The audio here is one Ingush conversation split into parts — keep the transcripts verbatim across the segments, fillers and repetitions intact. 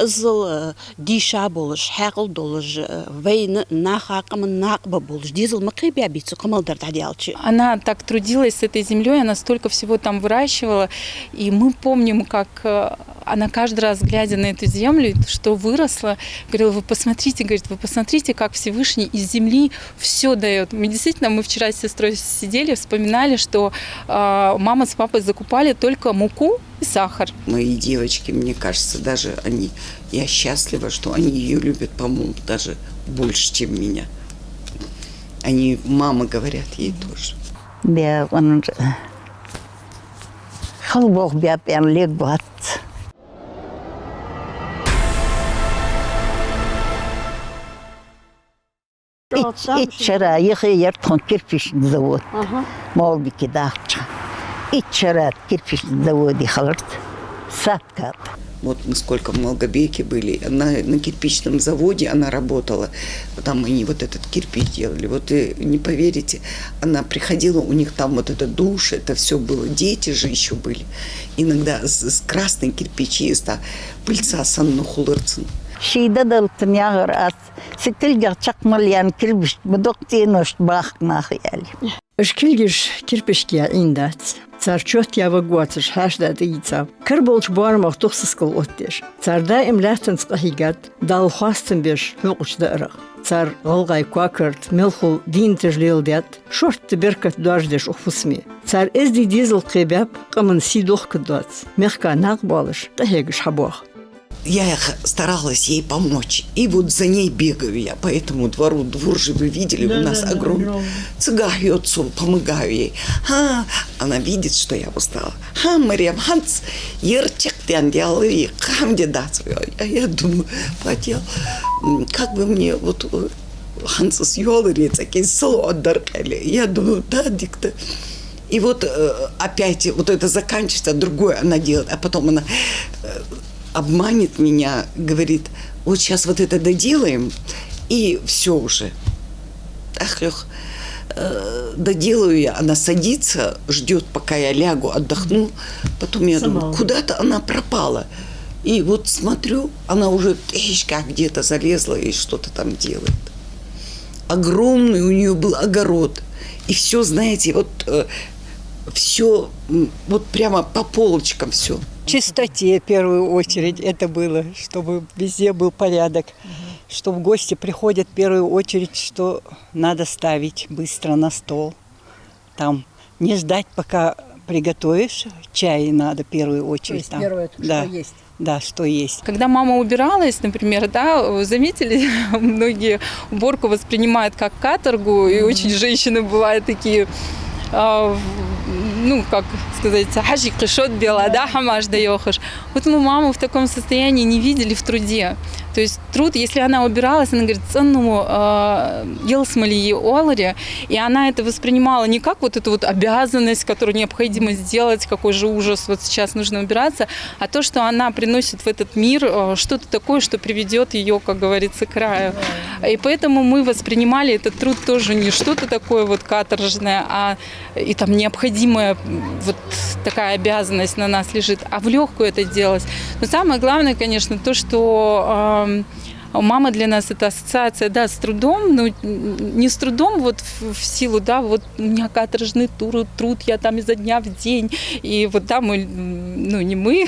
Дезал, э, дийша болаш, хьаькъал долаш, э, вайна наха къаман накъа ба болаш. Дезал ма кхебаьбий цу къамал дар дӀадаьлча. Она так трудилась с этой землёй, она столько всего там выращивала. И мы помним, как, э, она каждый раз, глядя на эту землю, что выросла, говорила: «Вы посмотрите, говорит, вы посмотрите, как Всевышний из земли все дает». Мы действительно, мы вчера с сестрой сидели, вспоминали, что, а, мама с папой закупали только муку и сахар. Мои девочки, мне кажется, даже они, я счастлива, что они её любят, по-моему, даже больше, чем меня. Они «мама» говорят ей тоже. Да, он же хал бох бяп ян лег бац. Итт, итт шера яхе яр тхона кирпичный завод. Ага. Малгобеке дахача. Итт шера кирпичный заводе хилар тха. Саткат. Вот мы сколько в Малгобеке были. На, на кирпичном заводе она работала. Там они вот этот кирпич делали. Вот, э, не поверите, она приходила, у них там вот этот душ, это всё было. Дети же ещё были. Иногда с, с красной кирпичи, с та пыльца санна хулар цун. Ший дадалтан ягӀар аз. Сатилгах чакх мел яьнна кирпичт ма доккха цӀеношта бахка нах яьле. Уж кулгаш кирпичга яь Ӏийна дац. Цар чот яь ваг воацаш хьаьша да тӀаийцаб. Кара болча боарамах тух сискал оттадеш. Цар даим лаьттанца къахьийгад, Далла хоастам беш хьокхача даарах. Цар гӀалгӀай кокарт, мел хул дийнаташ леладаьд, шортта беркат доаржадеш укх фусаме. Цар эздий дезал кхебаьб, къаман сий дохкаргдоаца, мехка накъа боалаш, къахьегаш хьабоах. Я их старалась ей помочь. И вот за ней бегаю я по этому двору. Двор же вы видели, у нас огромный. Цигахь йоцу, помогаю ей. Ха, она видит, что я устала. Ха, Марьям, хӀанз ер чакхдаьнна ялла и кхы хӀама де дац. А я думаю, Патя, м, как бы мне вот, э, хӀанз из йоларе цӀаккха из сало отдар къеле. Я думаю, да, дика да. И вот, э, опять вот это заканчивается, другое она делает, а потом она, э, обманет меня, говорит: «Вот щас вот это доделаем, и всё уже». Ах, лёх, э, доделаю я. Она садится, ждёт, пока я лягу, отдохну. Потом я думаю, куда-то она пропала. И вот смотрю, она уже в ящиках где-то залезла и что-то там делает. Огромный у неё был огород. И всё, знаете, вот, э, всё, м, вот прямо по полочкам всё. В чистоте в первую очередь это было, чтобы везде был порядок, чтобы гости приходят в первую очередь, что надо ставить быстро на стол. Там не ждать, пока приготовишь, чай надо в первую очередь. То есть там первое, что есть. Да, что есть. Когда мама убиралась, например, да, вы заметили, многие уборку воспринимают как каторгу, и очень женщины бывают такие, а, в-, ну, как сказать, хьажи кхы шод бела, да, хӀамаш да йохаш. Вот мы маму в таком состоянии не видели в труде. То есть труд, если она убиралась, она говорит, цӀенну, а, ялсмале йи оаларе, и она это воспринимала не как вот эту вот обязанность, которую необходимо сделать, какой же ужас, вот сейчас нужно убираться, а то, что она приносит в этот мир, э, что-то такое, что приведёт её, как говорится, к раю. И поэтому мы воспринимали этот труд тоже не что-то такое вот каторжное, а и там необходимая, м, вот такая обязанность на нас лежит, а в лёгкую это делалось. Но самое главное, конечно, то, что, ам, мама для нас — это ассоциация, да, с трудом, ну, н-, не с трудом вот в, в силу, да, вот у меня каторжный тру-, труд, я там изо дня в день, и вот, да, мы, м, ну, не мы,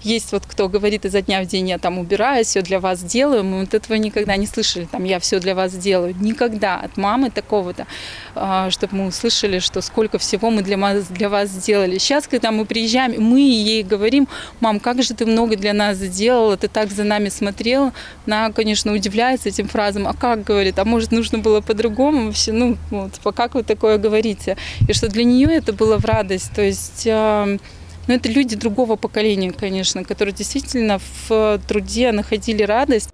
есть вот кто говорит: «Изо дня в день я там убираю, всё для вас делаю». Мы вот этого никогда не слышали, там: «Я всё для вас делаю». Никогда от мамы такого-то, а, чтоб мы услышали, что сколько всего мы для ма-, для вас сделали. Щас, когда мы приезжаем, мы ей говорим: «Мам, как же ты много для нас сделала, ты так за нами смотрела». Она, конечно, удивляется этим фразам. «А как, говорит, а может, нужно было по-другому вообще? Ну, вот, типа, как вы такое говорите?» И что для неё это было в радость. То есть, а, ну, это люди другого поколения, конечно, которые действительно в труде находили радость.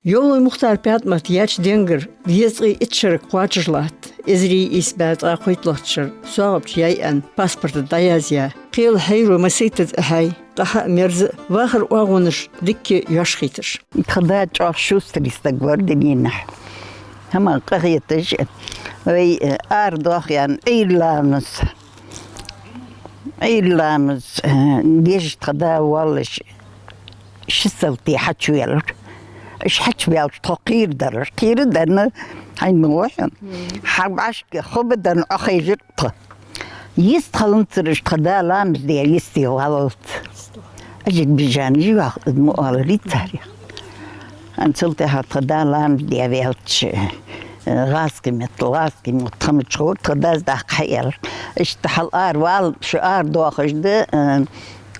Йовлой Мухтара ПаьтӀамата яьча денгара дезткъеи итт шерага кхоачаш латт, эзари ийс бӀаь ткъаь кхойтталагӀча шера согӀапча яьй аьнна паспорта дӀаязъяь. Кхела хьайро масийтаза Ӏехьай, къахьа а мерза а, вахара оагӀонаш дикка йош хийташ. Тха да чӀоагӀа шустрый стаг вар дуненахь. ХӀама къахеташ, вай, э, арадоах аьнна, Ӏуйра ланус. Ӏуйра ламаз, э, деш тха да воаллаш, ши салти хьачуваьлар. Уж хьачуваьлча тхо кхерадаьлар. Кхерадаьнна, хьайна ма гой хьона, хьа бӀашка хӀама даьнна Ӏохайжар тхо. Йистхиланзар уж, тха да ламаз даь йисте валлалца. Азербайджан жи вах, из ма оаларий царех. Цул тӀехьагӀа тха да ламаз даь ваьлча, э, гӀазкхий меттала, гӀазкхий мотт хамачхур тха дас даккха хьаьлар. Иштта хьал ара вала, шу ара доахаш да, э,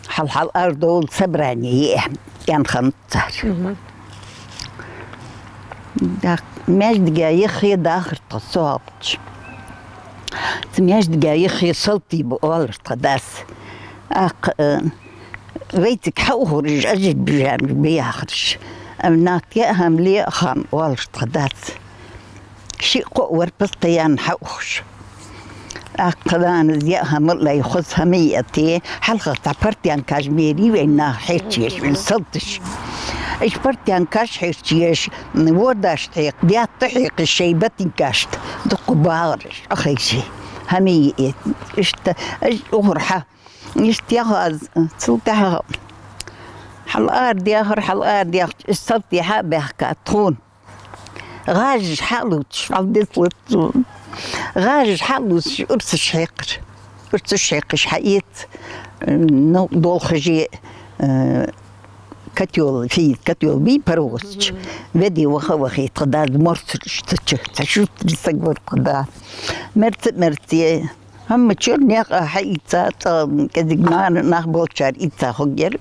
хьал, хьал ара довла собрание е, ян ханцар. Мгм. Так, маьждига яххе дахар тха со гӀалгӀача. Цу маьждига яххе салти ба оалар тха дас. ТӀаккха, э, вайцига хьаухараш, Азербайджанера ба яхараш. Амма нах яа хӀама ле а хана оалаш тха дас. Шиъ-кхоъ вар постоянно хьаухаш. ТӀаккха нанас яа хӀама лай хоза хӀама яа те, хьалха цхьа портянкаш мерий вайна наха хьерчаеш, вайна салташа. Уж портянкаш хьерчаеш, м, водаш хьекха, даьтта хьекха шоай ботинкашта дукха багӀараш. Ӏохайше, хӀама яа. Иштта, уж ухар хьа Иштта яха аз, цул тӀехьагӀа хьал ара даьхар, хьал ара даьхача, из салти хьа а баьхка тхона. ГӀажаш хьа а лувцаш, хьал деза луц. ГӀажаш хьа а лувцаш, урсаш хьекхар. Урсаш хьекхаш хьаэца, ну, долхаже, э, котёл, фи-, котёл бий паровоз чу. Мгм. Веде ваха-вахе, тха дас морсараш цу чу, цхьа шуттарий саг вар тха да. Мерца-мерце, хӀама чура наькъа хьаийца, цӀа кӀезига мара нах болчар ийца хургьяр.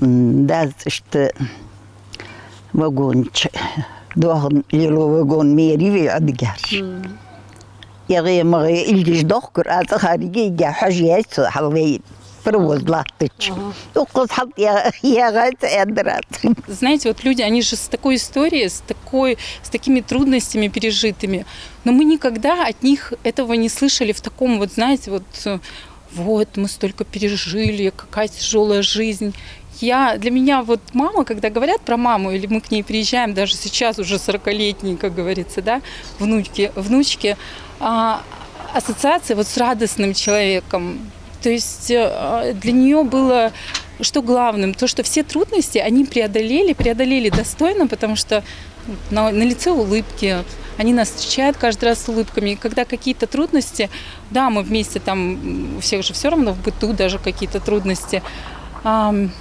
М, дас иштта вагон чу, доахан лело вагон мерий вай Ӏодигараш. М. ЯгӀе-магӀе илгиш дохкар, а цӀа хьарга йига хьожаяьй со хьал вай паровоз латтача. Ага. Укхаза хьалтӀа я-, ягӀай цӀа аьннадар аз. Знаете, вот люди, они же с такой историей, с такой, с такими трудностями пережитыми. Но мы никогда от них этого не слышали в таком вот, знаете, вот, э, вот, мы столько пережили, какая тяжёлая жизнь. Я, для меня вот мама, когда говорят про маму, или мы к ней приезжаем, даже сейчас уже сорокалетние, как говорится, да, внуки, внучки, а, ассоциация вот с радостным человеком. То есть, э, для неё было, что главным, то, что все трудности они преодолели, преодолели достойно, потому что на, на лице улыбки, они нас встречают каждый раз с улыбками. И когда какие-то трудности, да, мы вместе там, м, у всех же всё равно в быту даже какие-то трудности. Ам,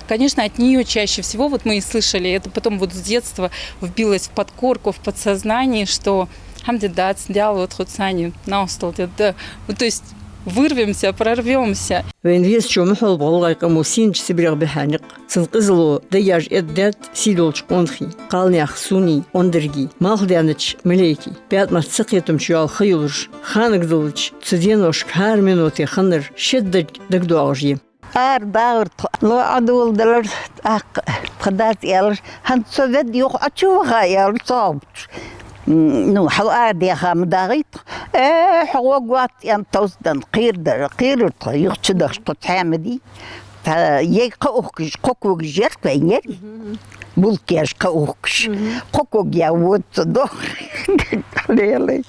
конечно, от неё чаще всего, вот мы и слышали, это потом вот с детства вбилось в подкорку, в подсознание, что хӀама де дац, Даьла вот хуцани, на устал де, да. Ну, то есть вырвемся, прорвёмся. Вайна везачо ма хьулба гӀалгӀай къамо сийнача Сибрех бихьа никъ. Цун къизало дегаш эддаьд сий долча къонахий, кхалнаьха Суний, Ондаргий, малхдаьннача Малейкий, ПаьтӀамат сакхетамча йола ха йолаш, ханагдолча цу деношка хӀара минуте ханнар шеддарг дагадоагӀаш я. Ара дагӀар тхо, лоӀа доладелар, тӀаккха тха дас аьлар: «ХӀанз со ведда юха Ӏочу ваха», — аьлар цо. М, ну, хьал ара даьха ма дагӀий тхо. «Э, хьо гӀоргвац», — аьнна, товсденна, кхерадар, кхерар тхо, юха чу дахаш тхо цхьаь ма дий. Та, е кхаухкаш, кхо ког яр вайна ер. Булкеш кхаухкаш. Мгм. Кхо ког я водца до. Лелай.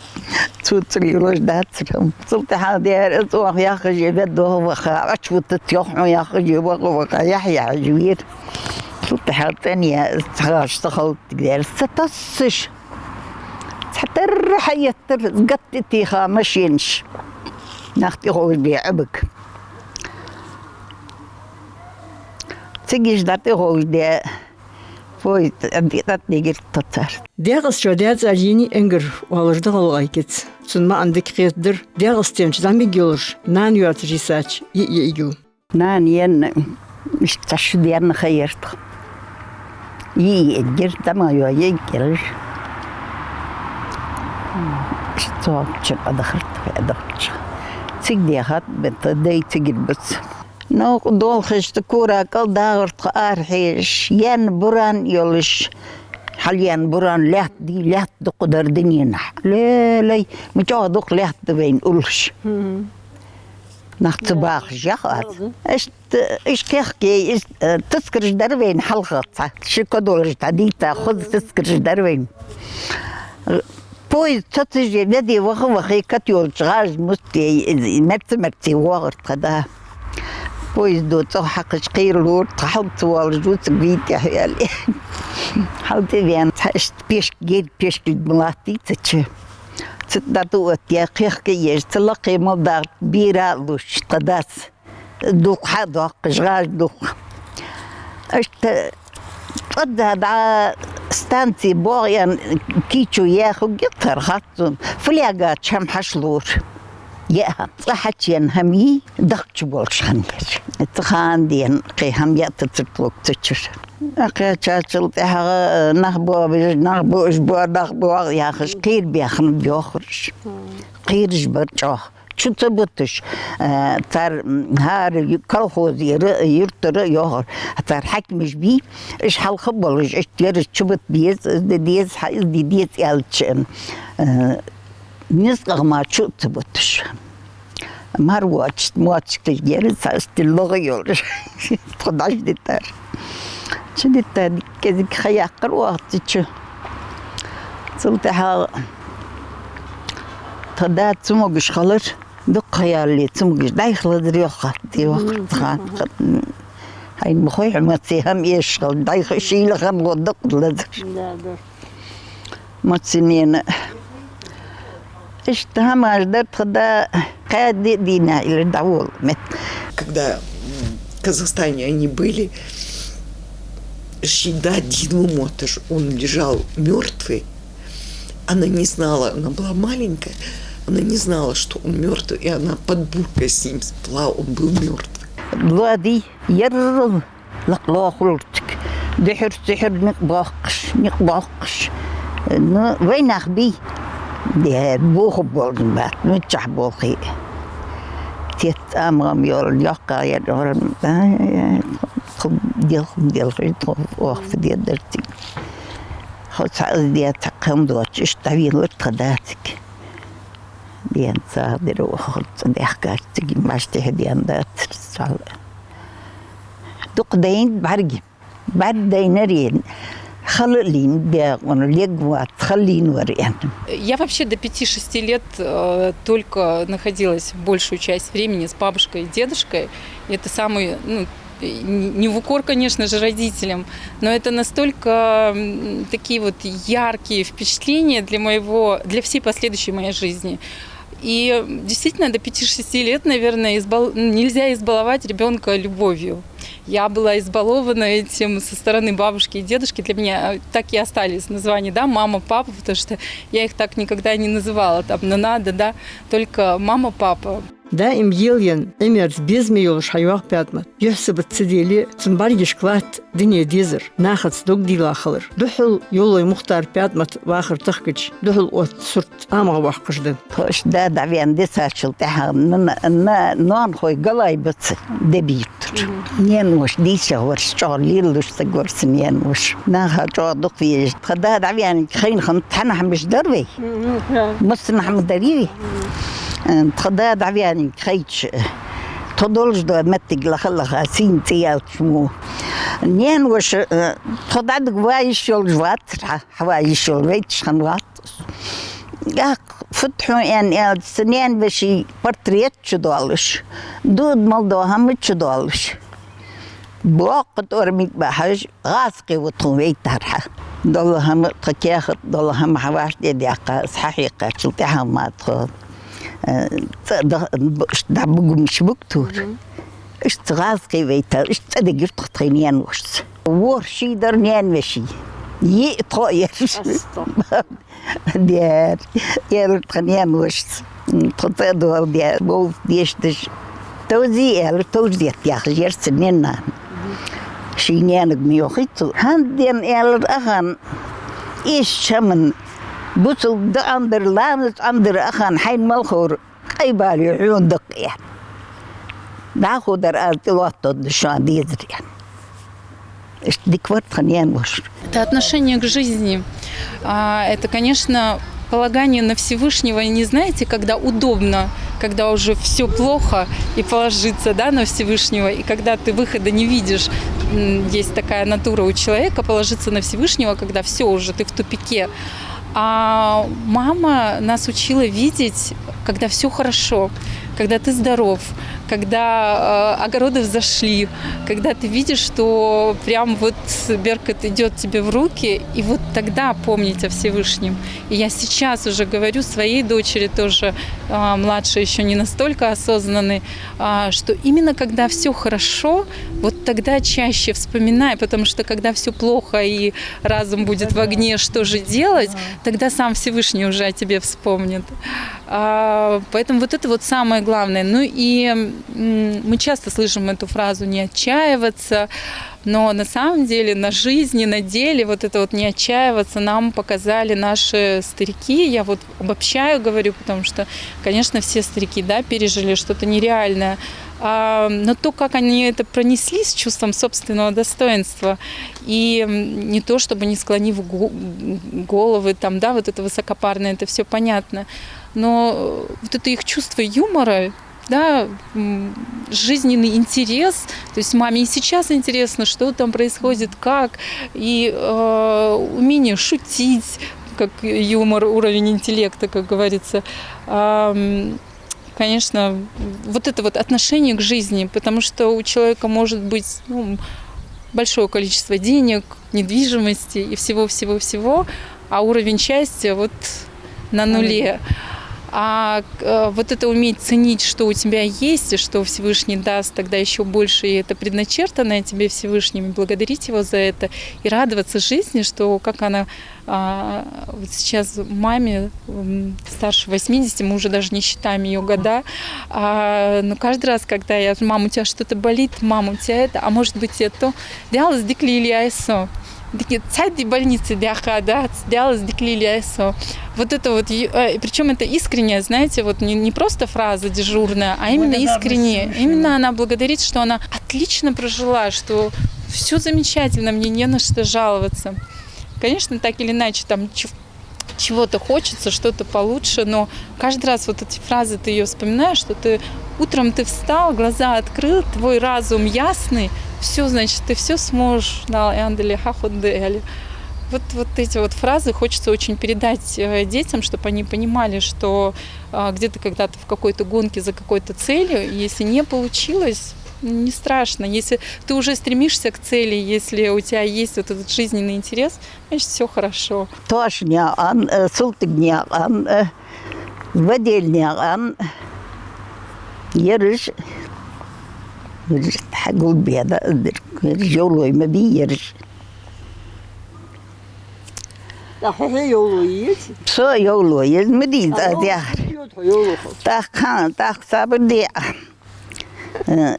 Цу цӀи лелаш дацар. Цул тӀехьагӀа дера, аз оаха яххаже, ведда ваха-ваха, Ӏочувутац йоах хьона яххаже, ваха-ваха, яхь-яхьаш вера. Цул тӀехьагӀа цӀенъяь, цхьа гӀаш ца халтиг дера. Са тассаш. Цхьатарра хьаеттар, гатта тӀатеха машинаш. Нах тӀеховш бе Ӏабаг. Цига иштта тӀеховш де, поезд тӀатегар тхо цар. Даькъасчоа даь цӀа Лени Энгар оалаш да гӀалгӀай кица. Цун маӀан дика кхетадар, даькъастенча зӀамига йолаш, нана йоацаш йисача йиъ йиӀиг йола. Нана енна, иштта цхьа шу даьнна ха яр тха. ЙиӀиг эггара, дама йоа еггара. Иштта цу чу Ӏодахар тха, Ӏодахача. Цига даьхад бен тха дай цигара бац. Новкъа долхаш тха кора кӀал дагӀар тхо арахьежаш, янна буран йолаш, хьал янна буран лаьтта дий, лаьтта дукха дар дуненахь. Лелай, ма чӀоагӀа дукха лаьтта да вайна уллаш. Нах ца бахаш яха аз. Иштта, иштта кхехкий, иштта, э, тускараш дар вайна хьалха цхьа. Ши кодолаш дӀадийца, хоза тускараш дар вайна. Э, Поезд цо ца же, веде ваха-ваха, кат йолча гӀажа мустий, мерца-мерца воагӀар тха да. Поездо цӀогӀа хьакхаш кхералора, тха хьал ца воалаш вуца гуй тӀехвели. Хьал тӀа вена цхьа иштта пешк, гер пешкал ма латтий цу чу. Цу тӀа дӀатӀаоттаяь, кхехка еш, цу лакхе мел дагӀа бера а луш, тха дас дулх хьа а доаккхаш, гӀажа дулх. Иштта цӀагӀа дӀа станце боагӀа аьнна, кийчо яха хургья тхар, хац сона, фляга чу хӀама хьашлора. Яа хӀама, цкъа хьачуена хӀама йий, дахча болаш хиннаяр. Цу хана денз кхы хӀама яа тацаргдолга цу чура. Кхаьчачул тӀехьагӀа нах боабеш, нах боабеш, нах боагӀа яхаш, кхера баьхнаб йоахараш. Кхераш бар чӀоагӀа. Чу ца буташ, э, цар, м, хӀара ю-, колхозера, юртара йоахар, цар хьакимаш бий, уж хьалха болаш, иштта ераш чу бута беза, из де деза, хьа из де деза аьлча, э, низ къахма чу ца буташ. Мар воацаш, моцашка гера, цхьа стил лоха йолаш. Тхо дӀаш дитар. Чу дита дикка кӀезига ха яьккхар оаха цу чу. Цул тӀехьагӀа тха да цамогаш хилар, дукха ха ялале цамогаш, дӀайха лазар йоах, тӀе вахар тха. Хьайна ма хой хьо, маце хӀама эшаш хилча, дӀайха шийла хинна гӀо дукха лазар. Да, да. Маце нена. Иштта хӀамаш дар тха да, кхаь-диъ дийнахьа илар дӀавола метта. Когда, м, в Казахстане они были, ший да дийна ма мотташ, он лежал мёртвый. Она не знала, она была маленькая, она не знала, что он мёртвый, и она под буркой с ним спала, он был мёртвый. Лоади, еррал лакха лоа хулар цига. Дехьар-сехьар никъ боаккхаш, никъ боаккхаш. Ну, вайнах бий. Де, бохаб болаш бац, мичахьа болхий. Тет цӀа-м-гӀам йола, йоккха яр, ай, ай, ай, тхо делха-м делхаш, тхо оаха фу дергдар цига. Хьо цхьа из де, цхьа кхам доацаш, иштта дӀавенавар тха да цига. Дена сагӀа дир оаха, цӀа даьхкача цига, баш тӀехьа дена дацар цхьа. Дукха дайнад бӀарга. БӀарга дайнар аьнна, хала а лийнаб, бегӀа лег вац, хала лийнавар аьнна. Я вообще до пяти-шести лет, э, только находилась большую часть времени с бабушкой и дедушкой. И это самый, ну, и не, не в укор, конечно же, родителям, но это настолько, м, такие вот яркие впечатления для моего, для всей последующей моей жизни. И действительно, до пяти-шести лет, наверное, избал-, нельзя избаловать ребёнка любовью. Я была избалована этим со стороны бабушки и дедушки. Для меня, э, так и остались названия, да, мама, папа, потому что я их так никогда и не называла, там, нанада, да, только мама, папа. Даим елаенна, Ӏимерза, безаме йолаш хьайоагӀа ПаьтӀамат. Юхь-сибат ца деле, цун бӀаргашка латт дуне дезар, нахаца дог дилла хилар. Духхьал Йовлой Мухтара ПаьтӀамат вахар тахкача, духхьал отта сурт амагӀа воаккхаш да. Тхо иштта да дӀавена дисачул тӀехьагӀа на-, на-, ноанахой галай бац де бийттар. Наьна-воша дийша вар, чӀоагӀа лелалуш саг вар са наьна-воша. Наха чӀоагӀа дукха везаш. Тха да дӀавена хайна хана цхьана хӀамаш дар вай. Массанахьа ма дарий вай. Тха да дӀавена хайча, тхо долаш дола моттиг лаха-лаха, сийна цӀи яьлча мо. Наьна-воша, э, тхо дӀадуга ва йиш йолаш вацар хьа, хьа ва йиш йолаш вайташ хинна вац. ТӀаккха фуд хьона аьнна аьлча, са наьна-веший портрет чу доаллаш, дуда мел дола хӀама чу доаллаш. Боккха тӀормиг бахьаш, гӀазкхи ва тхона вайтар хьа. Дола хӀама, тха каьхат дола хӀама хьавӀашагӀ тӀадаьккха, из хьахьекхачул тӀехьагӀа ма тхо, э, цӀа да-, б-, ш-, дӀа бугамаш бугтур. Иштта гӀазкхи вайтар, иштта цӀадигар тхо тхай наьна-вошас. ВорхӀ ший дар наьна-веший. Йиъ, тхо а ераш. Астагфируллах. Дер, аьлар тха наьна-вошас. Тхо цӀа а доаладаь, вовза дешдаш. Товзий, аьлар, товш детта яхаш яр са наьна-нана. Ший наьнага ма йоахий цо. ХӀанз ден, аьлар, ахан, иштта шаман, бусалба да Ӏомадар, ламаз Ӏомадар, ахан, хьайна мел ховра къайбале хьона дакъа, аьнна. ДӀахо дар аз тӀалоаттадергда шоана дезар, аьнна. Иштта дика вар тха наьна-воша. Это отношение к жизни. А, это, конечно, полагание на Всевышнего. И не знаете, когда удобно, когда уже всё плохо, и положиться, да, на Всевышнего, и когда ты выхода не видишь. М, есть такая натура у человека, положиться на Всевышнего, когда всё уже, ты в тупике. А мама нас учила видеть, когда все хорошо, когда ты здоров, когда э, огороды взошли, когда ты видишь, что прям вот беркат идет тебе в руки, и вот тогда помнить о Всевышнем. И я сейчас уже говорю своей дочери тоже, а, младшей еще не настолько осознанной, а, что именно когда все хорошо, вот тогда чаще вспоминай, потому что когда все плохо и разум будет в огне, что же делать, тогда сам Всевышний уже о тебе вспомнит. А, поэтому вот это вот самое главное. Ну и м, мы часто слышим эту фразу «не отчаиваться», но на самом деле на жизни, на деле вот это вот «не отчаиваться» нам показали наши старики. Я вот обобщаю, говорю, потому что, конечно, все старики, да, пережили что-то нереальное. А, но то, как они это пронесли с чувством собственного достоинства, и м, не то, чтобы не склонив го- головы, там, да, вот это высокопарное, это все понятно, но э, вот это их чувство юмора, да, м, жизненный интерес. То есть маме и сейчас интересно, что там происходит, как, и э, умение шутить, как юмор, уровень интеллекта, как говорится. А, м, конечно, вот это вот отношение к жизни, потому что у человека может быть, ну, большое количество денег, недвижимости и всего-всего-всего, а уровень счастья вот на нуле. А э, вот это уметь ценить, что у тебя есть, и что Всевышний даст, тогда еще больше, и это предначертанное тебе Всевышним, и благодарить его за это, и радоваться жизни, что как она а, вот сейчас маме м, старше восьмидесяти, мы уже даже не считаем ее года. А, но каждый раз, когда я: «Мам, у тебя что-то болит, мам, у тебя это, а может быть это», «Даллас дика лелаяй со». Дика, цхьа ди больнице даьха, да, «Даллас дика лелаяй со». Вот это вот, причем это искренне, знаете, вот не, не просто фраза дежурная, а именно искренне. Именно она благодарит, что она отлично прожила, что все замечательно, мне не на что жаловаться. Конечно, так или иначе, там чего-то хочется, что-то получше, но каждый раз вот эти фразы ты ее вспоминаешь, что ты утром ты встал, глаза открыл, твой разум ясный, все, значит, ты все сможешь. Да, Эндели, хахунды, эли. Вот, вот эти вот фразы хочется очень передать э, детям, чтобы они понимали, что а, где-то когда-то в какой-то гонке за какой-то целью, и если не получилось, не страшно. Если ты уже стремишься к цели, если у тебя есть вот этот жизненный интерес, значит, все хорошо. Тоашнаькъан, э, Султыгнаькъан, э, Ваделнаькъан, ераш, ераш хьагулбе да, ераш йовлой ма бий, ераш. Та хьо хье йовлой еза? Со йовлой еза, ма дий, та дехар. Йод хьо йовлой хо. Тахка, тахка сабар де. Э,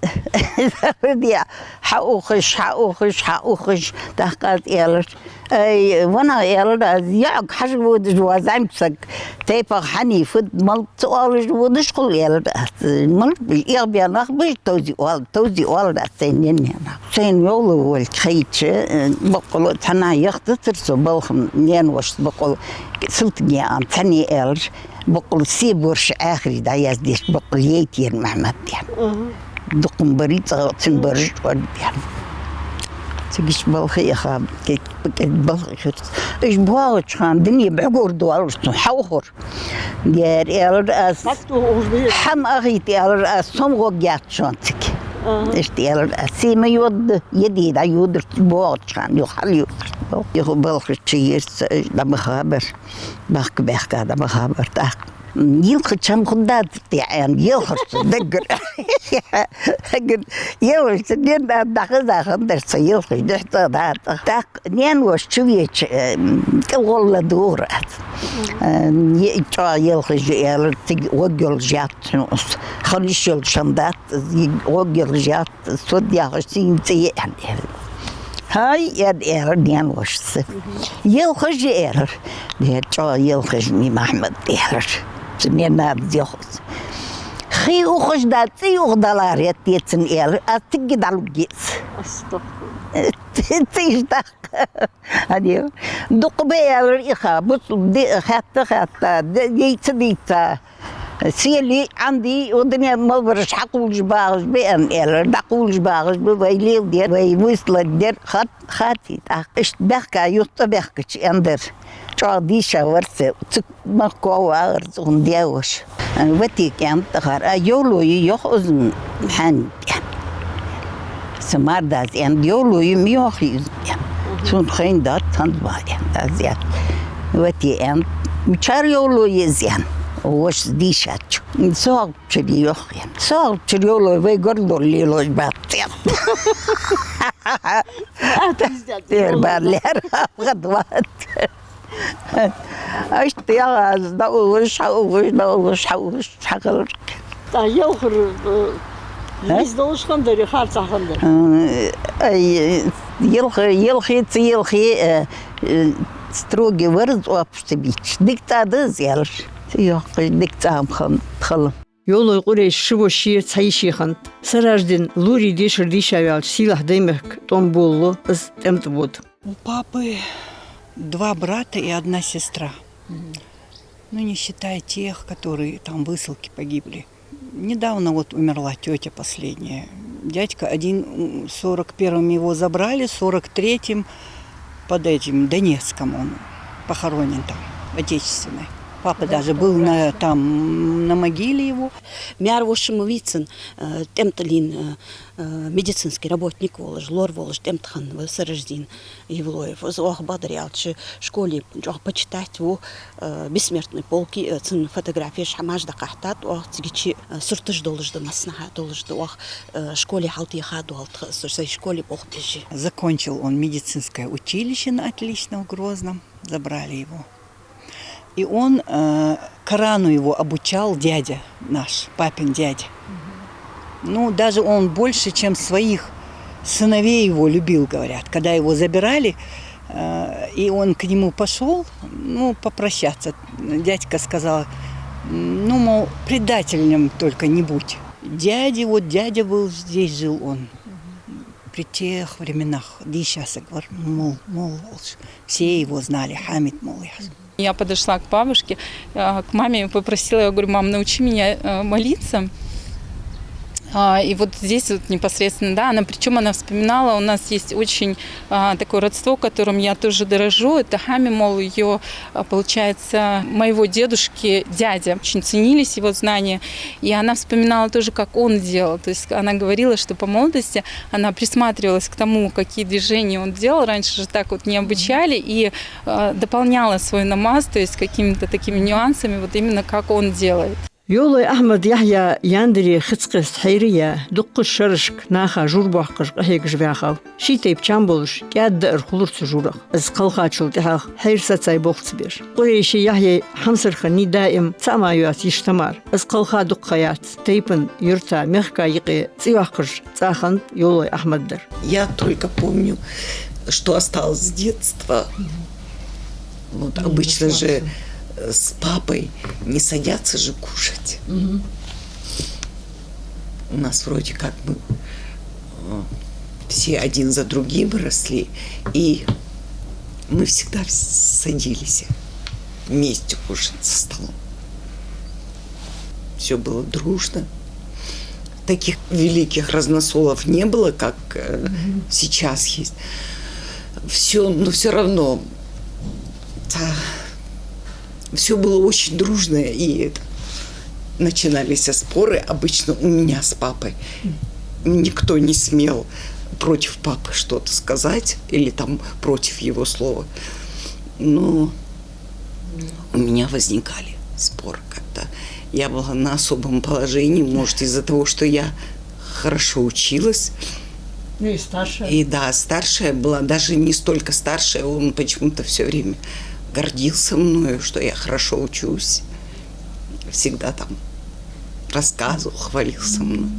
сабар де. Хьаухаш, хьаухаш, хьаухаш. Тахка аз аьлар. Ай, вана аьлар аз, яг хьажа водаш ва зӀамсаг. Тайпах хьани фуд мал ца оалаш водаш хул аьлар аз. Мал, эгӀбе нах бий, товзи оал, товзи оалар аз сайна ненна. Сайна йовла волча хайча, э, боккъала цхьана яхтацар со балха ненавош боккъала Султыгнаькъан цхьанне аьлар, боккъала се борш Ӏахаре дӀаяздеш, боккъала яйтера Махьмад аьнна. Дукха барий цӀа цун борш чӀоагӀа аьнна. Цига иштта балха яха, кӀезига балха хир. Уж боагӀача хана дуне бӀаргагур доаллаш цун хьаухар. Дера аьлар аз. Хьама ахийта аьлар аз, сом гӀоргьяц шоана цига. Иштта аьлар аз. Се ма йодда, е де дӀайодар боагӀача хана, юха хьалйодар. Юха балхача ерца дӀабаха бар. Бахка-баьхка дӀабаха бар тӀаккха. Йилхача хӀама хургдацар те Ӏаьна, йилхар цо даггара. Даггара, йилхар цо, ден да дӀахаза хиннадар со, йилхаш дехьа цӀа дацар. ТӀаккха Ненавоша чувеча, э, кӀалгӀолла дора аз. Э, е-, чӀоагӀа йилхаш я аьлар, цига гӀоргйолаш яц хьона аз. Хила йиш йолаш хӀама дац, гӀоргйолаш яц, со дехаш сийна цӀе я аьнна аьлар. ХӀай, аьнна аьлар ненавошас. Йилхаш я аьлар. Дера чӀоагӀа йилхаш я Махьмад аьлар. Цу ненадас йоах аз. Хий ухаш да, цӀий ух далар, эттецан аьлар, аз цига дӀалуггиц. ЦӀийш даккха. Хьадий, дукха ба аьлар иха, бусалба ди-, хаьтта-хаьтта, ди-, дийца-дийца. Сели, Ӏанди, удане малбараш хьакхувлаш багӀаш ба, аьнна, аьлар, дӀакхувлаш багӀаш ба, вай леладер, вай вуйсладер, хат-, хати тӀаккха. Иштта баьхка, юха тӀабаьхкача, аьннадар. ЧӀоагӀа дийша вар цо, цу махках вагӀар цун даь-воша. Вати кӀаьнк тӀахьар, а йовлой йоах из хьанна тӀа. Са мардас аьннад, йовлой ма йоахий из, аьнна. Цунна хайнадац хӀанз ма, аьннад аз, аьнна. Вати аьннад, мичара йовлой я из, аьнна. Вошас дийшача. СагӀа чура йоах, аьнна. СагӀа чура йовлой вай гаргара лелаш бац, аьнна. Тер бар лер, хадват. Иштта яхаш, дӀаухаш, хьаухаш, дӀаухаш, хьаухаш, хьахилар. ТӀаккха ялхар, э, А? Из долаш хиннадар, харцахьа хиннадар? Э, ай, ялх-, ялхе, цу ялхе, э, э, строгий вар из, оапаш ца бийцача. Дика цӀа да из, аьлар. Цу йоаккхаш дика цӀа ма хиннад, хала. Йовлой Къурейша ши воша, цхьа йиша хиннад. Сараждин Лури дешар дийша ваьлча, сийлахь Даймехка тӀом болалу из тӀем тӀа вода. У папы два брата и одна сестра. Ну, не считая тех, которые там в высылке погибли. Недавно вот умерла тётя последняя. Дядька один, м, сорок первом его забрали, сорок третьем под этим Донецком он похоронен там, в Отечественной. Папа даже был на, там, на могиле его. Маьр-воша ма вий цун, э, тӀем тӀа лийнна, э, э, медицинский работник волаш, лор волаш тӀем тӀа хиннав Сараждин Евлоев. Из оаха, бакъдар аьлча, школе чӀоагӀа почитать ву, э, Бессмертный полке, э, цун фотографеш хӀамаш дӀакъахьийтад оаха, цигача, э, сурташ долаш да, массанахьа долаш да оаха, э, школе хьалтӀехьа доаллад тха, со сай школе болх беш. Закончил он медицинское училище на отлично в Грозном, забрали его. И он, э, Корану его обучал дядя наш, папин дядя. Ну, даже он больше, чем своих сыновей его любил, говорят. Когда его забирали, э, и он к нему пошёл, ну, попрощаться, дядька сказал, м, ну, мол, предателем только не будь. Дядя, вот дядя был, здесь жил он. При тех временах, дийша саг вар, мол, мол волаш. Все его знали, Хамид мол яхаш. Я подошла к бабушке, а, к маме, попросила, я говорю: «Мам, научи меня, э, молиться». А, и вот здесь вот непосредственно, да, она, причём она вспоминала, у нас есть очень, а, такое родство, которым я тоже дорожу. Это Хами, мол, её, а, получается, моего дедушки дядя. Очень ценились его знания. И она вспоминала тоже, как он делал. То есть она говорила, что по молодости она присматривалась к тому, какие движения он делал. Раньше же так вот не обучали. И, э, дополняла свой намаз, то есть какими-то такими нюансами, вот именно как он делает. Йовлой Ахьмад-Яхья яндаре хицкхест хьайра а яь, дуккхача шерашка наха жур боаккхаш къахьегаш ваьхав. Ший тайпа чам болаш, кӀаьда даар хулар цу журах. Из кхелхачул тӀехьагӀа хьайра сацай болх ца беш. Къурейши Яхьяй хьамсара хиннай даим, цаӀ мара йоаца йиша Тамара. Из кхелха дукха ха яц, тайпан, юрта, мехка юкъе цӀи йоаккхаш цӀа хиннад Йовлой Ахьмад-дар. Я только помню, что осталось с детства. Вот обычно же, э, с папой не садятся же кушать. У нас вроде как мы, э, все один за другим росли, и мы всегда вс-, садились вместе кушать за столом. Всё было дружно. Таких великих разносолов не было, как, э, сейчас есть. Всё, но всё равно, всё было очень дружно, и это, начинались споры обычно у меня с папой. Никто не смел против папы что-то сказать или там против его слова. Но у меня возникали споры как-то. Я была на особом положении, может, из-за того, что я хорошо училась. Ну и старшая. И да, старшая была, даже не столько старшая, он почему-то всё время гордился мною, что я хорошо учусь. Всегда там рассказывал, хвалился мной.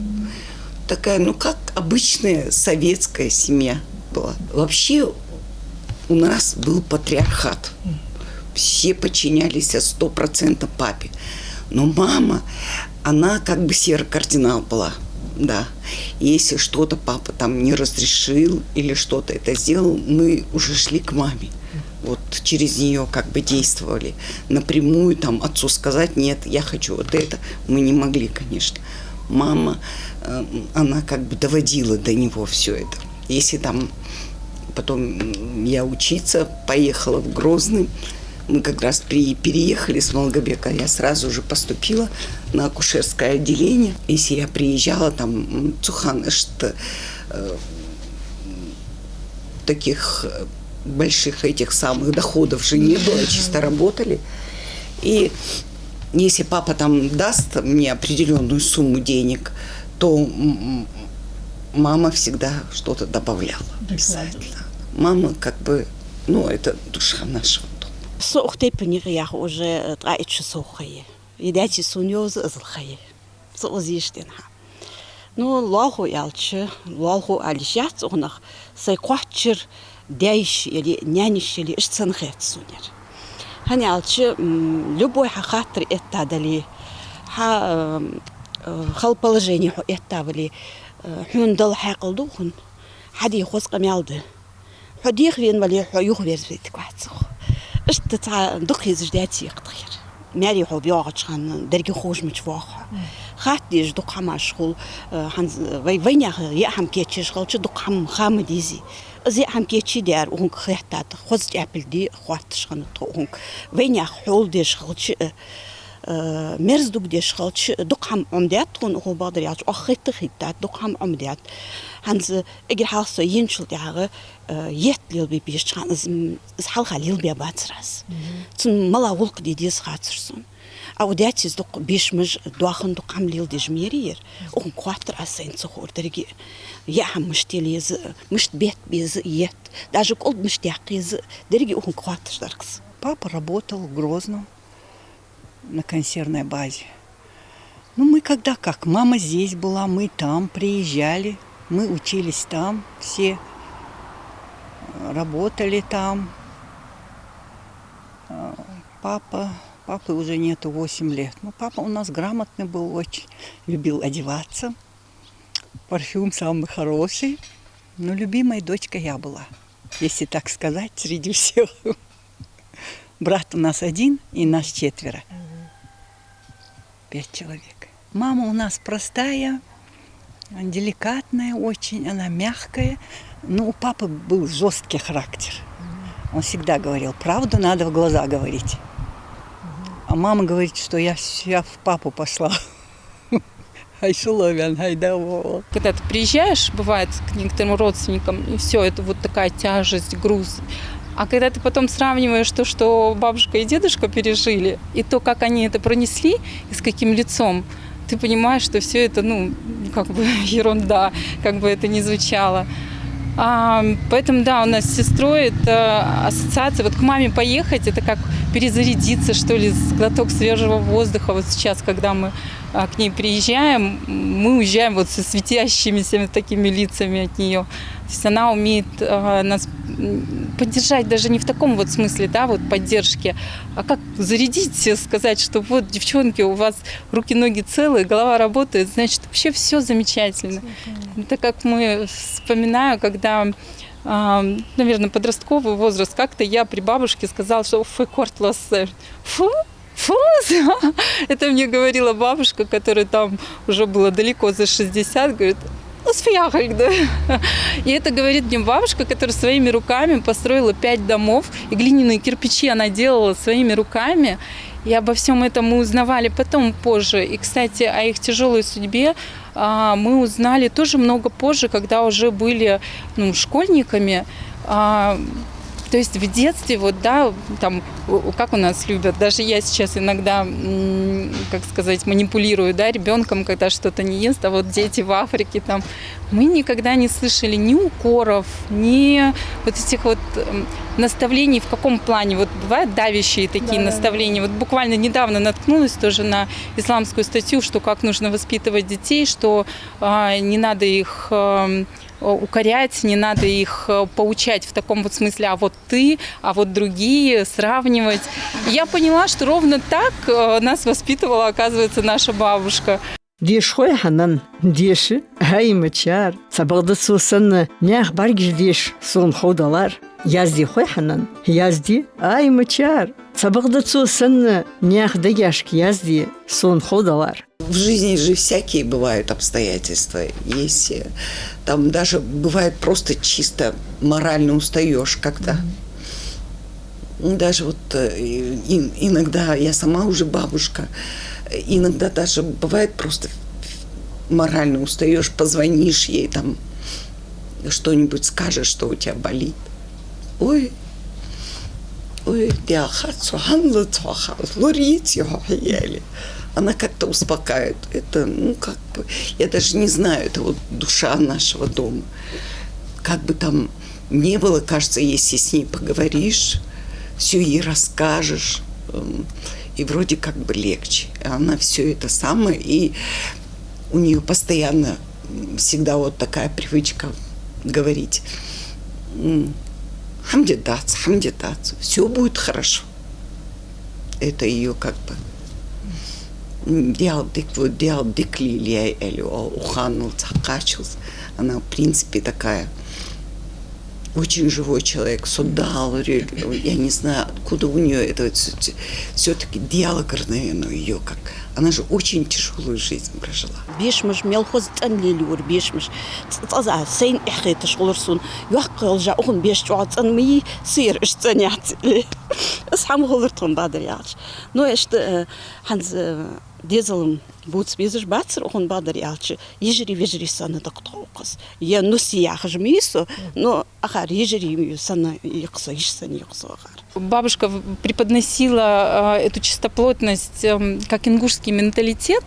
Такая, ну, как обычная советская семья была. Вообще у нас был патриархат. Все подчинялись сто процентов папе. Но мама, она как бы серый кардинал была, да. Если что-то папа там не разрешил или что-то это сделал, мы уже шли к маме. Вот через неё как бы действовали. Напрямую там отцу сказать: «Нет, я хочу вот это», мы не могли, конечно. Мама, э, она как бы доводила до него всё это. Если там потом, м, я учиться поехала в Грозный, мы как раз при-, переехали с Малгобека, я сразу же поступила на акушерское отделение. Если я приезжала, там, м, цу хана иштта, э, таких, э, больших этих самых доходов же не было, чисто работали. И если папа там даст мне определённую сумму денег, то, м, м, мама всегда что-то добавляла обязательно. Мама как бы, ну, это душа нашего дома. Со укх тайпан юкъе яха уже, э, ткъаь итт шу сов ха я. Из даьчо сона йовза, из ла ха я. Со укхаза йиш денна хьа. Ну, лоалахо аьлча, лоалахо ала йиш яц цунах, сай кхоачара даь-йиша яле, наьна-йиша яле, иштта санна хет сона ер. ХӀана аьлча, м, любой хьа хаттар этта дале, хьа, э, э, хала положени хьо этта вале, э, хьона Далла хьаькъал ду хьона, хьа де хоза къамаьл да. Хьо дехавена вале, хьо юхаверзавергвац цох. Иштта цхьа дукха хезаш даьца йоагӀа тха ер. Маьре хьо йоагӀача хана деррига ховш мича воагӀа хьо. Хатта дезаш дукха хӀамаш хул, э, хӀанз вай, вайнаьха яа хӀама кечъеш хилча, дукха хӀама ха ма дезий. Из яа хӀама кечъяьр укхунга хетта да, хоза чӀаьпилг де хоатташ хиннад тхо укхунга. Вайнаьха хьола деш хилча, э, э, мерза дукха деш хилча, дукха хӀама Ӏомадаьд тхона, укхо бакъдар аьлча, оаха хетта а хетадаьд, дукха хӀама Ӏомадаьд. ХӀанз эггара хьалха со енначул тӀехьагӀа, э, етт лелабе безача хана из, м, из хьалха лелабаь бацар аз. Цунна мала гӀулакх де деза хацар сона. А у даьцас дукха беш-маж доахан, дукха хӀама леладеш ма яр ер. Укхунга хоаттар аз сайна ца ховра деррига. Яа хӀама мишта ле еза, мишта бетта беза етт, даже кӀолд мишта яккха еза, деррига укхунга хоатташ дар-кх са. Папа работал в Грозном на консервной базе. Ну, мы когда как, мама здесь была, мы там приезжали, мы учились там все, э, работали там. Э, папа, папы уже нету восемь лет. Ну, папа у нас грамотный был очень, любил одеваться. Парфюм самый хороший. Ну, любимой дочкой я была, если так сказать, среди всех. Брат у нас один, и нас четверо. Пять человек. Мама у нас простая, деликатная очень, она мягкая. Ну, у папы был жёсткий характер. Он всегда говорил: «Правду надо в глаза говорить». А мама говорит, что я вся в папу пошла. Хай шоллагӀа ваьнна, хай да, во. Когда ты приезжаешь, бывает, к некоторым родственникам, и всё, это вот такая тяжесть, груз. А когда ты потом сравниваешь то, что бабушка и дедушка пережили, и то, как они это пронесли, и с каким лицом, ты понимаешь, что всё это, ну, как бы ерунда, как бы это ни звучало. А, поэтому, да, у нас с сестрой это ассоциация. Вот к маме поехать, это как перезарядиться, что ли, с-, глоток свежего воздуха. Вот сейчас, когда мы, а, к ней приезжаем, мы уезжаем вот со светящимися вот такими лицами от неё. То есть она умеет, а, нас, м, поддержать даже не в таком вот смысле, да, вот поддержки, а как зарядить, сказать, что вот, девчонки, у вас руки-ноги целые, голова работает, значит, вообще всё замечательно. Это как мы вспоминаю, когда, а, наверное, подростковый возраст, как-то я при бабушке сказала, что «фу, кортлас». «Фу? Фу?» Это мне говорила бабушка, которой там уже было далеко за шестьдесят, говорит: «Ус фу яхилга да». И это говорит мне бабушка, которая своими руками построила пять домов и глиняные кирпичи она делала своими руками. И обо всём этом мы узнавали потом, позже. И, кстати, о их тяжёлой судьбе, а, мы узнали тоже много позже, когда уже были, ну, школьниками. А, то есть в детстве, вот, да, там, у-, у-, как у нас любят, даже я сейчас иногда, м, как сказать, манипулирую, да, ребёнком, когда что-то не ест, а вот дети в Африке, там, мы никогда не слышали ни укоров, ни вот этих вот, м, наставлений, в каком плане. Вот бывают давящие такие наставления. Да, да, да. Вот буквально недавно наткнулась тоже на исламскую статью, что как нужно воспитывать детей, что, а, не надо их, эм, э, укорять, не надо их, э, поучать в таком вот смысле, а вот ты, а вот другие, сравнивать. Я поняла, что ровно так, э, нас воспитывала, оказывается, наша бабушка. Деша хой хьанна, деша, ай, мачар. Цхьабакъда цо санна наьха бӀаргаш деша сона ховдалар. Язде хой хьанна, язде, ай, мачар. Цхьабакъда цо санна наьха дегашка язде сона ховдалар. В жизни же всякие бывают обстоятельства. Есть, э, там даже бывает просто чисто морально устаешь, когда. Даже вот, э, и-, иногда я сама уже бабушка, э, иногда даже бывает просто морально устаешь, позвонишь ей, там что-нибудь скажешь, что у тебя болит. Ой, ой, дяха, цу хьанла цу хьа, лорийци хьо хьияли. Она как-то успокаивает. Это, ну, как бы, я даже не знаю, это вот душа нашего дома. Как бы там не было, кажется, если с ней поговоришь, все ей расскажешь, м, и вроде как бы легче. А она все это самое, и у нее постоянно, м, всегда вот такая привычка говорить: «М, хьамде дац, хьамде дац, все будет хорошо». Это ее как бы, м, дял дик, вот дял дик лелияй, или о-, уханул цакачус. Она, в принципе, такая очень живой человек, со дал роль. Я не знаю, откуда у нее это вот всё-таки диалог, наверное, ее как. Она же очень тяжелую жизнь прожила. Бешамаш мел хоза цӀена лелаяр, бешамаш. Ц-, цӀаза сайна эхь хеташ хулар сона. Йоккха йолжа ухун беш чӀоагӀа цӀена ма йий, сера иш цӀена яц. Ас хьама хулар тхона бадар яхача. Но иштта, э, хьанз, э, дезалам бувца безаш бацар ухун бадар яхача. Йижарий-вижарий санна дакъа тхо укхаз. Я нус яхаш ма йий со, но ахар йижарий санна йикъ со, йиш санна йикъ со ахар. Бабушка в-, преподносила, а, эту чистоплотность, эм, как ингушский менталитет,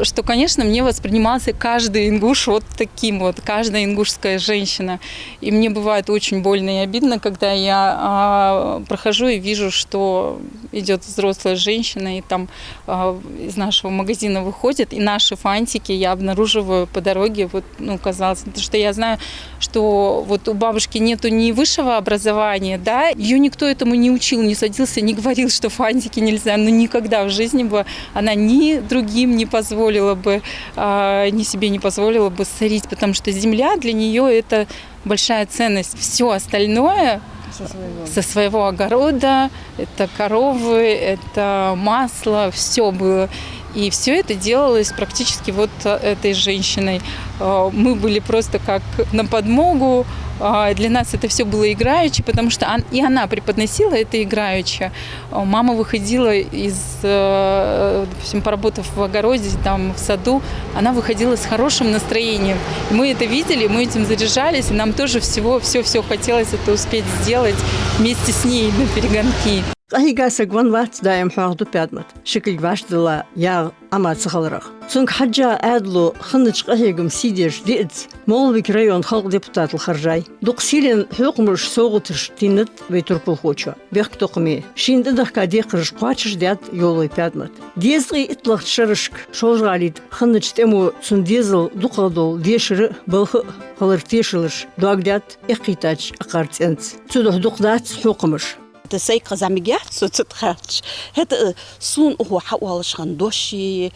что, конечно, мне воспринимался каждый ингуш вот таким вот, каждая ингушская женщина. И мне бывает очень больно и обидно, когда я, а, прохожу и вижу, что идёт взрослая женщина, и там, а, из нашего магазина выходит, и наши фантики я обнаруживаю по дороге, вот, ну, казалось, потому что я знаю, что вот у бабушки нету ни высшего образования, да, её никто этому не учил, не садился, не говорил, что фантики нельзя, ну, никогда в жизни бы она ни другим не позволила бы, а, ни себе не позволила бы сорить, потому что земля для неё — это большая ценность. Всё остальное со своего, со своего огорода, это коровы, это масло, всё было. И всё это делалось практически вот, э, этой женщиной. Э, мы были просто как на подмогу. А, для нас это всё было играючи, потому что он-, и она преподносила это играючи. Э, мама выходила из, э, допустим, поработав в огороде, там, в саду, она выходила с хорошим настроением. И мы это видели, мы этим заряжались, и нам тоже всего, всё-всё хотелось это успеть сделать вместе с ней на перегонки. Къахьийга саг венна вац, даим хьоахаду Пядмат. Ши кулг вӀаштӀадилла ягӀа Ӏама ца хиларах. Цунга хьежжа Ӏаьдало хиннача къахьегама сий деш диъазза МагӀалбика района халкъа депутатал хержай. Дукха сийлен хьокхамаш, совгӀаташ теннад вай турпалхочо. Бехктокхаме, шийна тӀадехка декхараш кхоачашдаьд Йовлой Пядмат. Дезткъеи итлагӀча шерашка Шолжа-ГӀалий тӀа хиннача тӀемо цун дезала дукхагӀа дола дешара а, балха а хилара тешалаш доагадаьд эккхийтача акхар цӀенца. Цудухьа дукха дац хьокхамаш. ТӀа сайга хеза мегаш яц со цу тӀа хаьттача. ХӀаьта, э, сона укхо хьаоалаш хинна дош, э,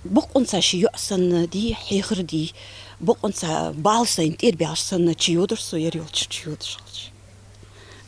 бокъонца ший йоӀ санна дий, хьехар дий, бокъонца бала сайна тӀера баьлча санна чуйодаш со, ер йолча чуйодаш хилча.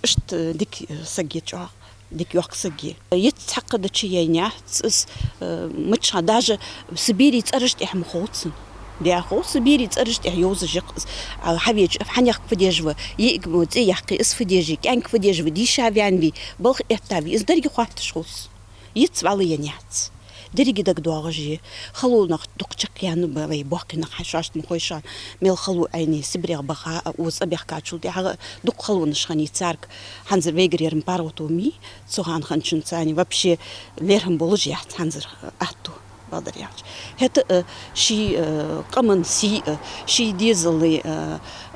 Иштта дика, э, саг я чӀоагӀа, дика йоккха саг я. Йиц цхьаккха да чуяйнаяц из, э, миччахьа даже Сибире цӀераш тӀехьа ма хов цун. Дехо Сибире цӀераш тӀехьа йовзаш я-кх из. А хьавеча, хьанехк фу деш ва, йиӀиг мо цӀи яьккхе, из фу деш я, кӀаьнк фу деш ва, дийша ваьннавий, балха эттавий, из деррига хоатташ хул цо. Йиц вӀалла енаяц. Деррига дагадоагӀаш я. Хало нах дукха чакхъяьнна ба вай, боккхий нах, хьа шоашта ма хой шоана, мел хало Ӏайне, Сибрех баха а, укх цӀабехкачул тӀехьагӀа а дукха халонаш хиннай царга. ХӀанзар вайгара ер-м паргӀато ма йий, цу хана хинначунца вообще лерхӀам болаш яц хӀанзар атто. Бакъдар аьлча. ХӀаьта, э, ший, э, къаман сий а, ший дезала, э,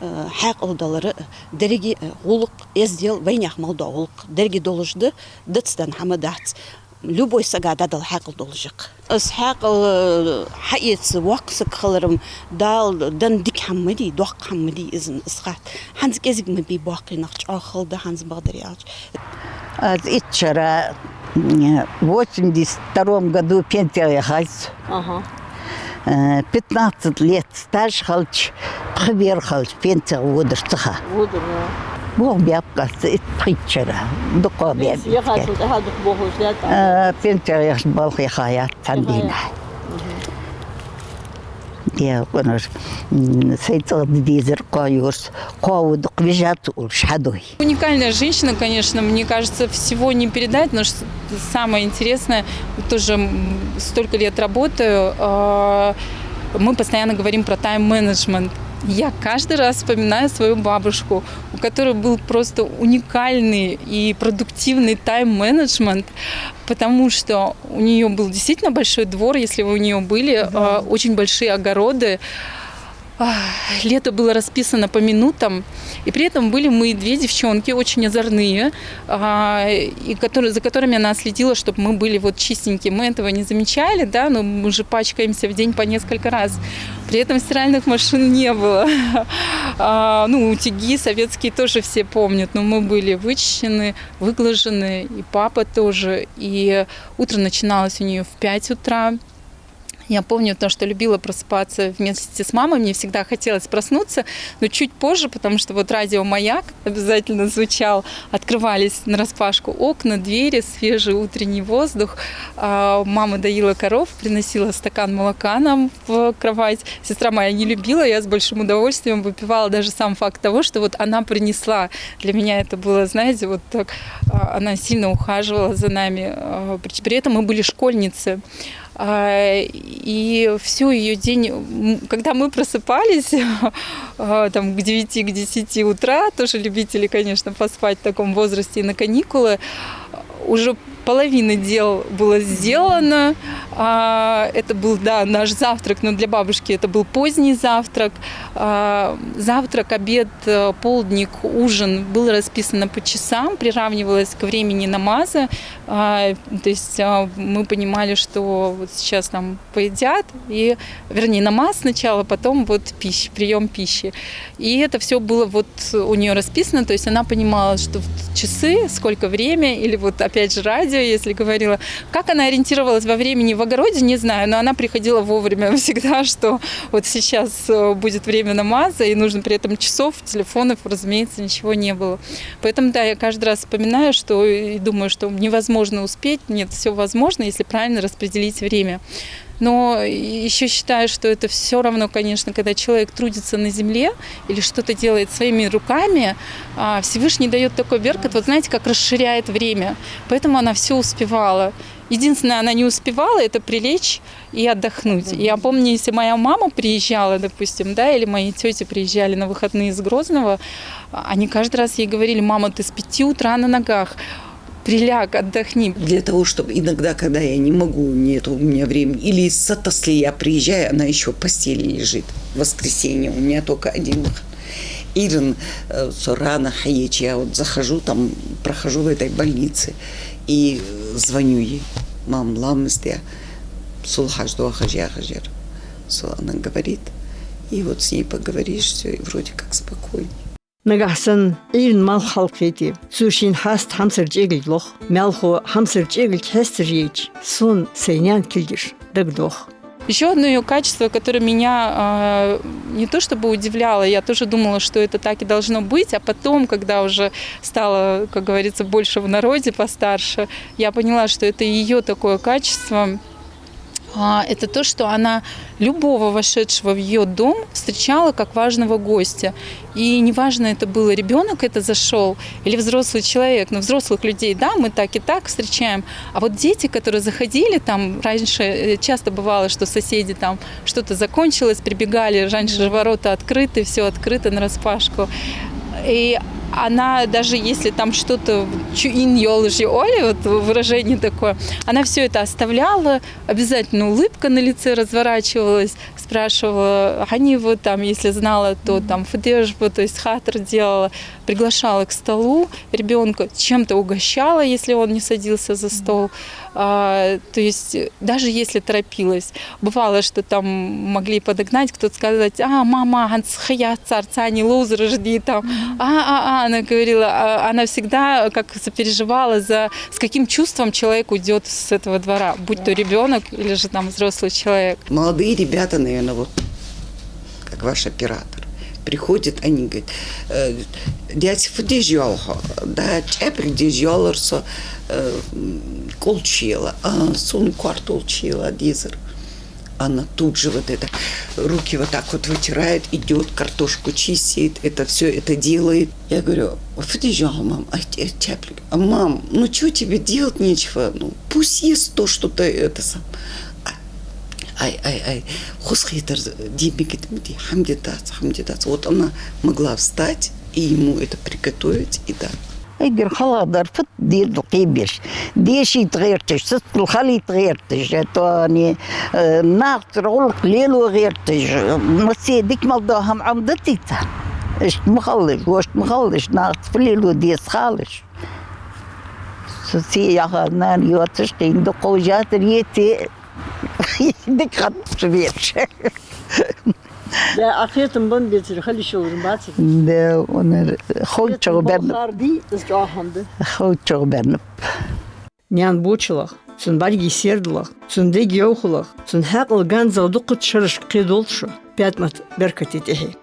э, хьаькъал далар а, деррига, э, гӀулакх, эздел, вайнаьха мел дола гӀулакх, деррига долаш да, дацдаь хӀама дац. Любой сага дӀадала хьаькъал долаш я-кх. Из хьаькъал, э, хьаэца воккха саг хилар-м Дала денна дика хӀама ма дий, доккха хӀама ма дий из, из хатта. ХӀанз кӀезига ма бий боккхий нах, чӀоагӀа хала да хӀанз, бакъдар аьлча. Аз итт шера, м, восемьдесят втором году пенсия яхай со. Ага. Э, пятнадцать лет стаж хилча, пхи бер хилча, пенсега водар ца хилча. Водар, да. Бох бяпкъаца итт-пхийтта шера. Дукха бер. Пенсега яхачул тӀехьа дукха бохаш да? Э, пенсега яхача балха яха яц цхьан дийнахьа. Мгм. Я къонаш, м, сай цӀагӀа дезар кхо юрс, кхо дукха вижа ца уллаш хьадой. Уникальная женщина, конечно, мне кажется, всего не передать, но ш-, самое интересное, вот тоже, м, столько лет работаю, а, мы постоянно говорим про тайм-менеджмент. Я каждый раз вспоминаю свою бабушку, у которой был просто уникальный и продуктивный тайм-менеджмент, потому что у неё был действительно большой двор, если вы у неё были, да, а, очень большие огороды. А, лето было расписано по минутам, и при этом были мы две девчонки очень озорные, а, и которые, за которыми она следила, чтоб мы были вот чистенькие. Мы этого не замечали, да, но мы же пачкаемся в день по несколько раз. При этом стиральных машин не было. А, ну, утюги советские тоже все помнят, но мы были вычищены, выглажены, и папа тоже. И утро начиналось у неё в пять утра. Я помню то, что любила просыпаться вместе с мамой. Мне всегда хотелось проснуться, но чуть позже, потому что вот радио «Маяк» обязательно звучал. Открывались нараспашку окна, двери, свежий утренний воздух. А, мама доила коров, приносила стакан молока нам в кровать. Сестра моя не любила, я с большим удовольствием выпивала даже сам факт того, что вот она принесла. Для меня это было, знаете, вот так, а, она сильно ухаживала за нами. А, при, при этом мы были школьницы. А, и всю её день, м, когда мы просыпались, а, там, к девяти, к десяти утра, тоже любители, конечно, поспать в таком возрасте и на каникулы, уже половина дел было сделано. А, это был, да, наш завтрак, но для бабушки это был поздний завтрак. А, завтрак, обед, э, полдник, ужин было расписано по часам, приравнивалось к времени намаза. А, то есть, а, мы понимали, что вот сейчас там поедят, и, вернее, намаз сначала, потом вот пища, приём пищи. И это всё было вот у неё расписано, то есть она понимала, что вот часы, сколько время, или вот опять же радио, если говорила. Как она ориентировалась во времени в огороде, не знаю, но она приходила вовремя всегда, что вот сейчас, э, будет время намаза, и нужно при этом часов, телефонов, разумеется, ничего не было. Поэтому, да, я каждый раз вспоминаю, что и думаю, что невозможно успеть. Нет, всё возможно, если правильно распределить время. Но ещё считаю, что это всё равно, конечно, когда человек трудится на земле или что-то делает своими руками, а, Всевышний даёт такой беркат, вот знаете, как расширяет время. Поэтому она всё успевала. Единственное, она не успевала, это прилечь и отдохнуть. Я помню, если моя мама приезжала, допустим, да, или мои тёти приезжали на выходные из Грозного, а, они каждый раз ей говорили: «Мама, ты с пяти утра на ногах, приляг, отдохни». Для того, чтобы иногда, когда я не могу, нету у меня времени, или с отрасли я приезжаю, она ещё в постели лежит. В воскресенье у меня только один выходной. Иран, э, со рана хьаеча, я вот захожу, там, прохожу в этой больнице и, э, звоню ей: «Мам, ламаз де, сулхьаш доахаш яхаш яр». Со, она говорит, и вот с ней поговоришь, всё, и вроде как спокойно. Нагахь санна Ӏуйран малх хьалкхийте, цо шийна хьаста хьамсара чӀегилг лох, маьлхо хьамсара чӀегилг хьестар яйча, сона сай наьна кулгаш дагадох. Ещё одно её качество, которое меня, а, не то чтобы удивляло, я тоже думала, что это так и должно быть, а потом, когда уже стало, как говорится, больше в народе, постарше, я поняла, что это её такое качество. А, это то, что она любого вошедшего в её дом встречала как важного гостя. И неважно, это был ребёнок, это зашёл, или взрослый человек. Но взрослых людей, да, мы так и так встречаем. А вот дети, которые заходили, там раньше, э, часто бывало, что соседи, там что-то закончилось, прибегали, раньше же ворота открыты, всё открыто нараспашку. И она, даже если там что-то, чу ин йолаш я оал, вот выражение такое, она всё это оставляла, обязательно улыбка на лице разворачивалась, спрашивала, хьан я вот там, если знала, то там фу деш ба, то есть хаттар делала, приглашала к столу ребёнка, чем-то угощала, если он не садился за стол. А, то есть, э, даже если торопилась, бывало, что там могли подогнать, кто-то сказать: «А, мама, хӀанз хьаяц цар, цани ловзараш дий там». А, а, а, она говорила, а, она всегда как сопереживала за, с каким чувством человек уйдёт с этого двора, будь то ребёнок или же там взрослый человек. Молодые ребята, наверное, вот как ваш оператор. Приходит, они говорят: «Э, дядь, фу деш йоалл хьо?» «Да, чӀаьпилг деш йоаллар со, э, м, кӀолчу ела, а, сона картошка ела дезар». Она тут же вот это, руки вот так вот вытирает, идёт, картошку чистит, это всё это делает. Я говорю: «Фу деш йоалл хьо, мам?» «Ай, чӀа-, чӀаьпилг». «А, мам, ну чё, тебе делать нечего? Ну, пусть ест то, что ты это сам». Ай, ай, ай, ай. Хоза хетар, де мегад ма дий, хӀама де дац, хӀама де дац. Вот она могла встать и ему это приготовить, и да. Эггара хала дар фу дезал кхебеш. Дешийта гӀерташ, сацал халийта гӀерташ, это они, э, нахаца гӀулакх лело гӀерташ, массе дика мел дола хӀама Ӏомадатийта. Иштта ма хилалаш, вешта ма хилалаш, нахаца фу лело деза халаш. Со се яхар нана йоацаш кхийна дукха жатар ете. Дика хатта веш. Да, а кхетам бан бецар хала йиш йолаш бацар. Да, унар ховчагӀ берна. Хар ди, из чӀоагӀа хӀама да. ХовчагӀ берна. Наьна бочалах, цун бӀаргий сердалах, цун дега йовхалах, цун хьаькъала ганзал дукхача шерашка кхедолда шо ПаьтӀамат Беркате тӀехье.